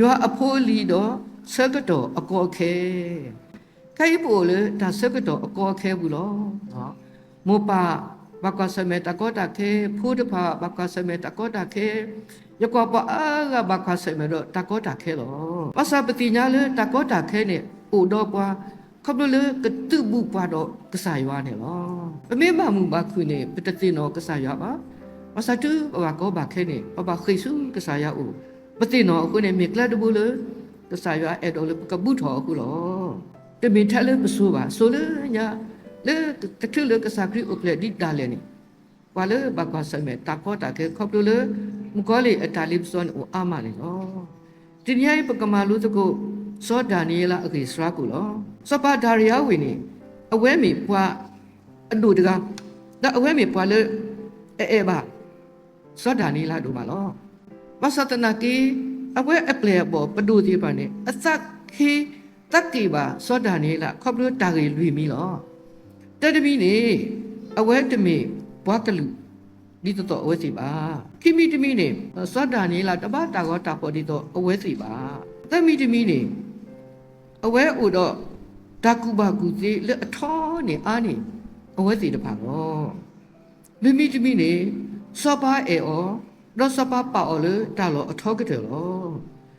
ယွၤအဖိအလံၤဒီးဆၢကတီၢ်အကီအခဲ. ခဲအံၤပအိၣ်လၢတၢ်ဆၢကတီၢ်အကီအခဲပူၤလီၤ. မိၢ်ပၢ်ဘၣ်ကွၢ်ဆၢၣ်မဲာ်တၢ်ကီတၢ်ခဲ, ဖိတဖၣ်ဘၣ်ကွၢ်ဆၢၣ်မဲာ်တၢ်ကီတၢ်ခဲ, ယကွၢ်ပှၤအါဂၤဘၣ်ကွၢ်ဆၢၣ်မဲာ်ဒီးတၢ်ကီတၢ်ခဲလီၤ. ဘၣ်ဆၣ်ပသ့ၣ်ညါလၢတၢ်ကီတၢ်ခဲန့ၣ်အိၣ်ဒီးပှၤ ခီဖျိလၢကသုးဘူးပှၤဒီးကစၢ်ယွၤန့ၣ်လီၤ. ပမ့ၢ်ဘၣ်မုာ်ဘၣ်ခုၣ်န့ၣ် ပတသ့ၣ်နီၣ်ကစၢ်ယွၤဘၣ်. ဘၣ်ဆၣ်တုၤပဘၣ်ကီဘၣ်ခဲန့ၣ် ပဘၣ်ဃ့ၢ်ဆူကစၢ်ယွၤအအိၣ်, ပသ့ၣ်နီၣ်အဃိန့ၣ် မ့ၢ်ကျဲတဘိလၢ ကစၢ်ယွၤအဲၣ်ဒိးလၢပကဘူးထီၣ်အဃိလီၤ. တမ့ၢ်ထဲလၢပဆိးဘၣ်, ဆိးလၢညါ, လၢတချုးလၢကစၢ်ခရံာ်အိၣ်ဖျဲၣ်ဒ်ဒၣ်လဲာ်န့ၣ်, ပှၤလၢဘၣ်ကွၢ်ဆၢၣ်မဲာ်တၢ်ကီတၢ်ခဲခီဖျိလၢ မုၣ်ကီၤလံၢ်အတၢ်လ့ပစီန့ၣ်အိၣ်အါမးန့ၣ်လီၤ. တနံၤအံၤပကမၤလိသကိး စီၤဒၤနံးယ့လးအဂ့ၢ်စှၤကိာ်လီၤ. စီၤပၤဒၤရံယါဝ့ၤန့ၣ် အဝဲမ့ၢ်ပှၤအဒိၣ်တဂၤ, ဒီးအဝဲမ့ၢ်ပှၤလၢ အအဲၣ်ဘၣ် စီၤဒၤနံးယ့လးဒိၣ်မးလီၤ. ဘၣ်ဆၣ်သနာ်က့ အဝဲအပျဲၢ်အဘီၣ်ပဒိၣ်သ့ၣ်တဖၣ်န့ၣ် အသးဟ့ သးက့ၣ်ဘၣ်စီၤဒၤနံးယ့လး ခီဖျိတၢ်ဂ့ၢ်လွံၢ်မံၤလီၤ. တၢ်တမံၤန့ၣ် အဝဲတမ့ၢ်ပှၤကလုာ် ဒ်သိးသိးအဝဲသ့ၣ်ဘၣ်. ခံမံၤတမံၤန့ၣ် စီၤဒၤနံးယ့လးတဘၣ်တၢ်ဂီၤတၢ်ဖီၣ်ဒ်သိးအဝဲသ့ၣ်ဘၣ်. သၢမံၤတမံၤန့ၣ် အဝဲအိၣ်ဒီး တၢ်ကူၣ်ဘၣ်ကူၣ်သ့လၢအထီန့ၢ်အါန့ၢ် အဝဲသ့ၣ်တဖၣ်လီၤ. လွံၢ်မံၤတမံၤန့ၣ် စီၤပၤအဲၣ်အီၤ, ဒီးစီၤပၤပာ်အီၤလၢတၢ်လီၢ်အထီကတၢၢ်လီၤ.